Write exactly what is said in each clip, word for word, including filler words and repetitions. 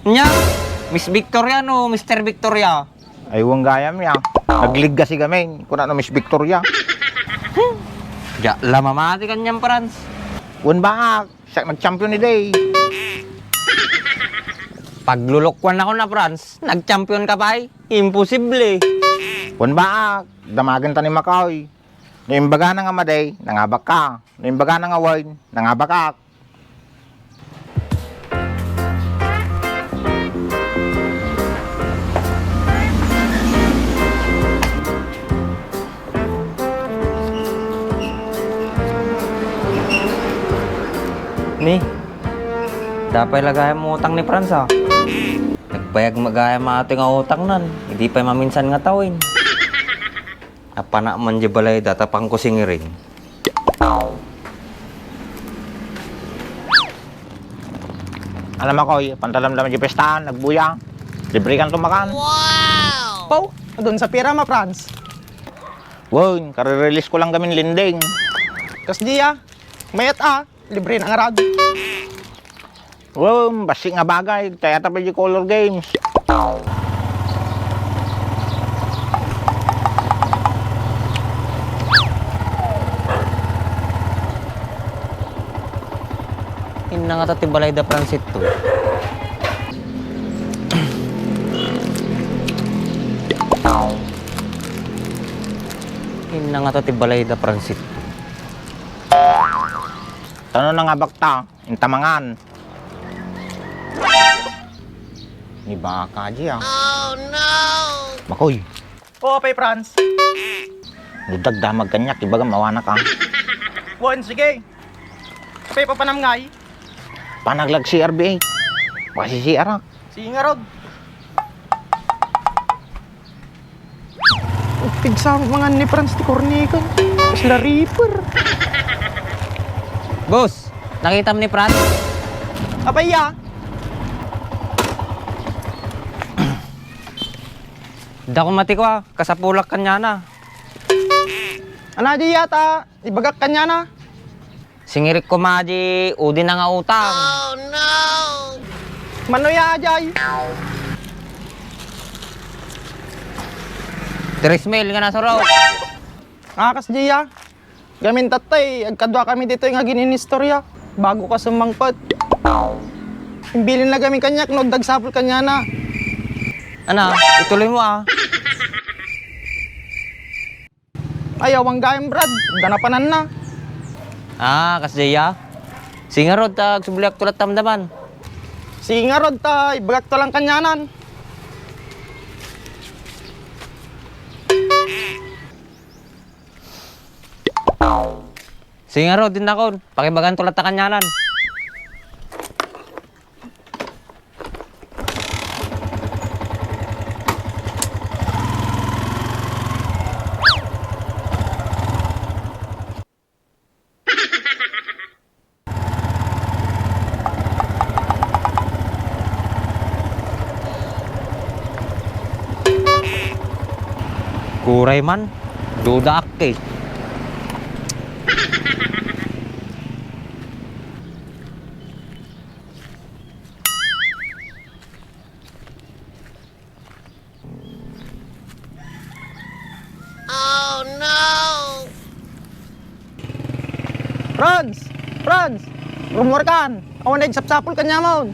Nya, Miss Victoria no Mister Victoria? Ay, wen gayam ya. Nagligasi gamin. Kuna no Miss Victoria. Diak la mamati kanian, Franz. Wen baak, siak nag-champion idi. Paglulukuan ako na, Franz. Nag-champion ka pay? Imposible. Wen baak, damagen ta ni Makoy. No imbagana nga madi, nangabak ka. No imbagana nga wen, nangabakak. Ni, dapay la gayam utang ni Franz, a. Nagbayag met gayam atoy nga utangnan, idi pay maminsan nga tawen. Apanak man di balayda, tapangko singiring. Alam, Makoy, pantalamdam di pestahan, nagbuya. Libre kan tumakan. Wow! Pau, adun sa pira ma, Franz? Wen, kare-release ko lang gamin lending. Kas dia, mayat a, libre na ngarud. Wen, bassit nga bagay, kayata pay di color games. Inna ngata ti balayda Francito. Inna ngata ti balayda Francito. Tano nangabak ta, inta mangan. Ni baka di, a. Oh, no! Makoy. O, apay, Franz? No dagdamag kaniak, ibagam awanak, a. Wen, sige. Apay, papanam ngay? Panaglag C R B A. Makasi-C R, a. Sige ngarud. Pigsa mangan ni Franz ti kornikan. Kasla reaper. Boss, nakitam ni Franz? Apay ya? Dako mati ko, a, kasapulak kaniana. Ana di yata, ibagak kaniana. Singirik ko madi, udi na nga utang. Oh, no! Mano ya, ajay? Tres mil nga nasuro. A, kas dia. Gamin tattay, agkadua kami ditoy nga agin-inistorya. Bago ka sumangpet. Imbilin na gamin kaniak, no, dagsapul kaniana. Ana, ituloy mo, a. Ay, awan gayam, Brad. Dana pananna. A, kas dia. Sige ngarud, ta agsubliak to latta damdaman. Sige ngarud, ta ibagak to lang kanianan. Sige ngarud, dinakon. Pakibagan to latta kanianan. Kuray man, dudaak, e. Oh, no! Franz! Franz! Rummuarkan! Awan nagsapsapul kaniamon!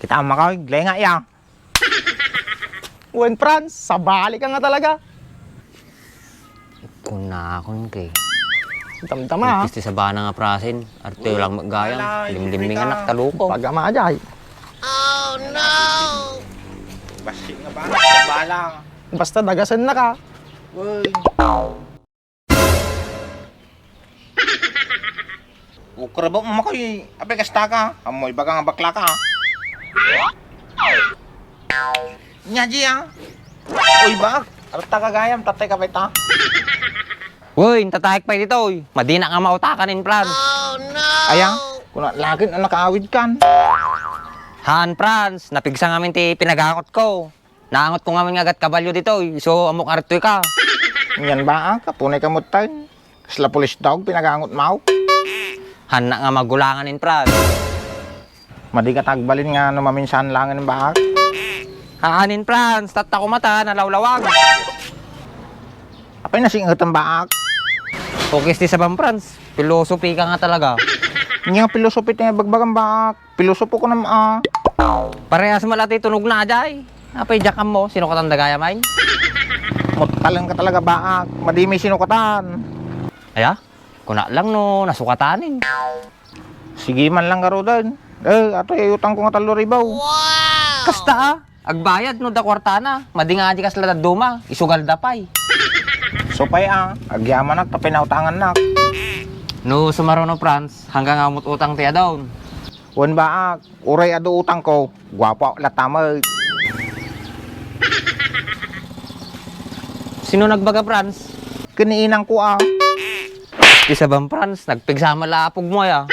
Kita mo ka, lenga ya. Wen, Franz, sabali ka nga talaga. Kunakon kay. Damdama, a. Itis ti sabana nga prasin. Arte lang maggayam. Limlim nga anak, taluko. Pagama, ajay. Oh, no! Basi nga ba? Bala. Basta dagasen na ka. Uy. Ukrebo mo, Makoy, apay kasta ka? Ammo ibaga nga bakla ka, a. Nya di, a. Uy, bak, arta ka gayam, tattay ka pay ta. Uy, intatayek pay ditoy. Madina nga mautakan in Franz. Oh, no! Aya, kuna lakin a nakaawid kan. Han, Franz, napigsa ngamin ti pinagangot ko. Naangot ko ngamin nga agat kabalyo ditoy, isu ammok artoy ka. Nyan ba, a? Kapunay ka muttayen. Kasla pulis dog, pinagangot mo. Hannak nga magulangan in Franz. Madi ka tagbalin nga no maminsan langen, Baak? Aanin, Franz, tatta ko mata, nalawlawag. Apay nasingetan, Baak? Ukis ti sabam, Franz. Pilosopi ka nga talaga. Nia nga pilosopi ti ibagbagam, Baak. Pilosopo ko nam a. Parehas man la ti tunog na, ajay. Apay diak ammo, sinukatan da gayam ay? Mutkalen ka talaga, Baak. Madi mi sinukatan. Aya? Kuna lang no nasukatanin. Sige man lang garuden. Eh, ato ay utang ko nga tallo ribu. Kasta a, agbayad no da kuartana. Madi nga adi kasla dadduma, isugal da pay. Supay a, agyamanak ta pinautangannak. No sumaruno, Franz, hanggang amot utang ti adaon. Wen, Baak, uray adu utangko, guapo latta met. Sino nagbaga, Franz? Ken ni inangko a. Ti sabam, Franz, nagpigsa met la apogmo aya.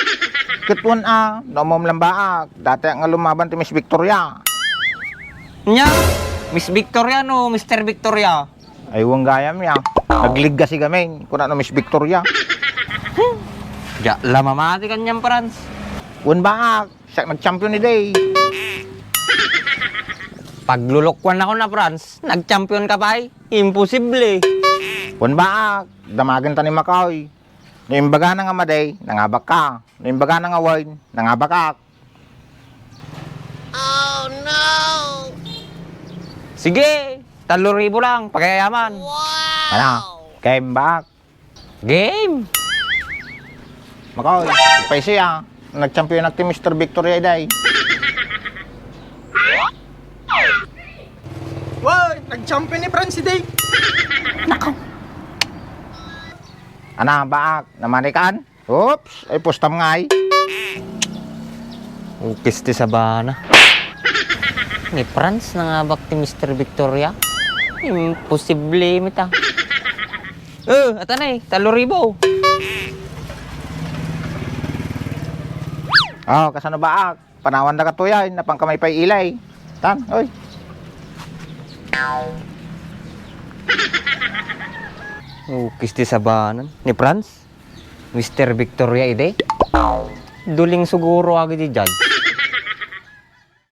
Ket wen a, no ammom lang, Baak, datayak nga lumaban ti Miss Victoria. Nia? Miss Victoria no Mister Victoria? Ay, wen gayam ya. Nagligasi gamin, kuna no Miss Victoria. Diak la mamati kaniam, Franz. Wen, Baak, siak nag-champion idi. Paglulukuan ako na, Franz. Nag-champion ka pay? Imposible. Wen, Baak, damagen ta ni Makoy. No imbagana nga madi, nangabak ka. No imbagana nga wen, nangabakak. Sige, tallo ribu lang, pagayaman. Ano? Game, Baak? Game! Makoy, ipaysi a. Nag-champion ak ti Mister Victoria idi. Woy, nag-champion ni Franz idi. Nako. Ana, Baak, namanikan? Oops, ay pustam ngay. Ukis ti sabana. Ni Franz nangabak ti Mister Victoria. Imposible met a. Eh, atan ay, tallo ribu. Oh, kasano, Baak? Panawan da katoy ay, napan ka may pay ilay. Tan, oy. Ukis ti sabanan. Ni Franz? Mister Victoria idi? Duling siguro agi di judge.